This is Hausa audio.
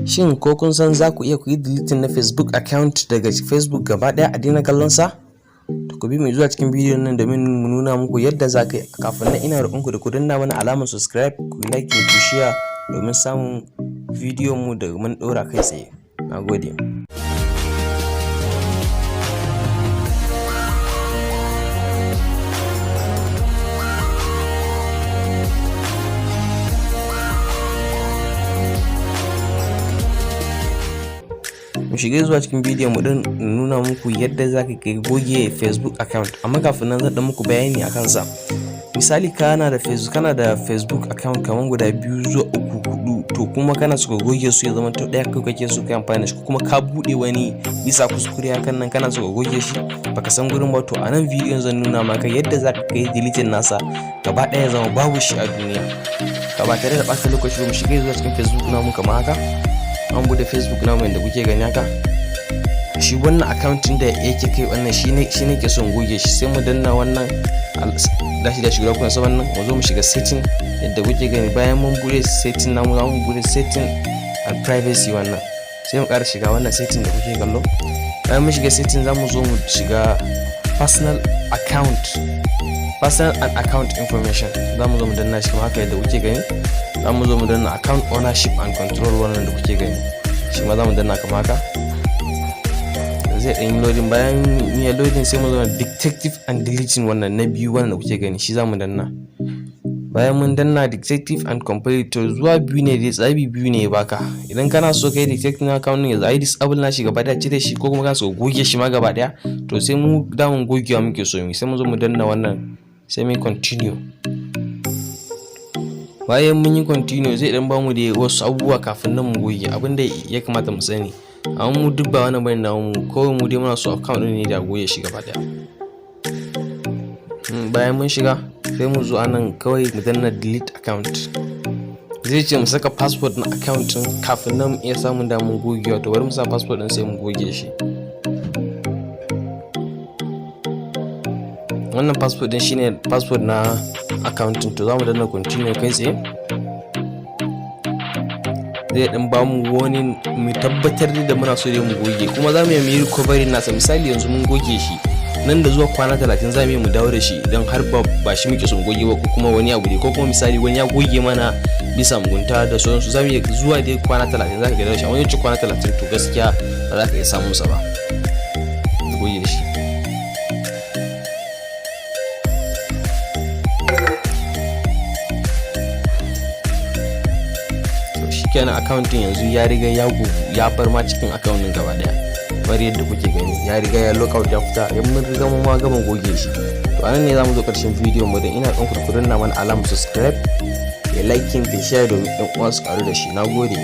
Shin ko kun san za ku iya ku yi deleting na Facebook account daga Facebook gaba ɗaya, a daina kallon sa? To, ku bi mu zuwa cikin bidiyon nan domin mu nuna muku yadda za ka yi. Kafin nan, ina roƙon ku da ku danna mana alamar subscribe, ku yi like, ku share domin samun bidiyon mu da mun ɗora kai tsaye. Na gode. Mu shiga zuwa cikin bidiyon mu din nuna muku yadda za ka goge Facebook account, amma kafin nan zan dan muku bayani akan sa. Misali, kana da Facebook account kamar guda biyu zuwa uku, hudu, to kuma kana so ka goge su ya zama to ɗaya kai kake so ka amfani da shi, kuma ka buɗe wani bisa kuskure hakan nan, kana so ka goge shi, baka san gurin ba. To, a nan bidiyon zan nuna maka yadda za ka kai deleting nasa gaba ɗaya, ya zama babu shi a duniya. Ka ba tare da ɓata lokaci ba, mu shiga zuwa cikin Facebook namu kamar haka. An bude Facebook namu yadda kuke gani haka. Shi wannan account da yake kai wannan, shi ne ke son goge shi. Sai mu danna wannan dashi dashi guda kuma saman nan, mu zo mu shiga setting yadda kuke gani. Bayan mun bude setting namu, za mu bude setting and privacy wannan. Sai mu ƙara shiga wannan setting da kuke kallo. Bayan mun shiga setting, za mu zo mu shiga personal account, personal and account information. Za mu zo mu danna shi kamar haka yadda kuke gani. Za mu zo mu danna account ownership and control wannan da kuke gani, shi ma za mu danna kamar haka. Zai ɗan yi loading. Bayan ya loading, sai mu zo detective and deleting wannan na biyu, wannan da kuke gani, shi za mu danna. Bayan mun danna detective and complete, to zuwa biyu ne dai, tsabi biyu ne baka. Idan kana so kai detective na account ya zai disable na shi gaba daya, cire shi, ko kuma kana so goge shi ma gaba daya. To, sai mu damun gogewa muke so mu, sai mu zo mu danna wannan, sai mu continue. Bayan mun yi continue, zai dan bamu da wasu abubuwa kafin nan mu goge abin da ya kamata mu sani. Amma mu duk ba wannan bane namu, kawai mu dai muna so account din ne da goge shi gaba daya. Bayan mun shiga, sai mu zo anan kawai mu danna delete account. Zai ce mu saka password na account din kafin nan mu iya samun damar gogewa. To, bari mu sa password din, sai mu goge shi. Wannan password din shine password na account. To, za mu danna continue kai tsaye. Zai dan ba mu wani mu tabbatar da muna so dai mu goge, kuma za mu yi recovery nasa. Misali, yanzu mun goge shi, nan da zuwa kwana 30 za mu yi mu dawo da shi, idan har ba shi muke son goge ba, ko kuma wani abu ne, ko kuma misali wani ya goge mana bisa mugunta da sauransu, za mu iya zuwa dai kwana 30 za ka ga shi. Amma yace kwana 30, to gaskiya ba za ka iya samun sa ba. Goge shi. To, shikenan, account din yanzu ya riga ya gogu, ya bar ma cikin account din gaba daya. Kamar yadda kuke gani, ya riga ya lockout, ya fita, in mun riga mun ma gama goge shi. To, anan ne zamu zo karshen bidiyon mu. Dan ina ɗan ku danna mana alamar subscribe da liking da share domin ɗan uwa su karu da shi. Nagode.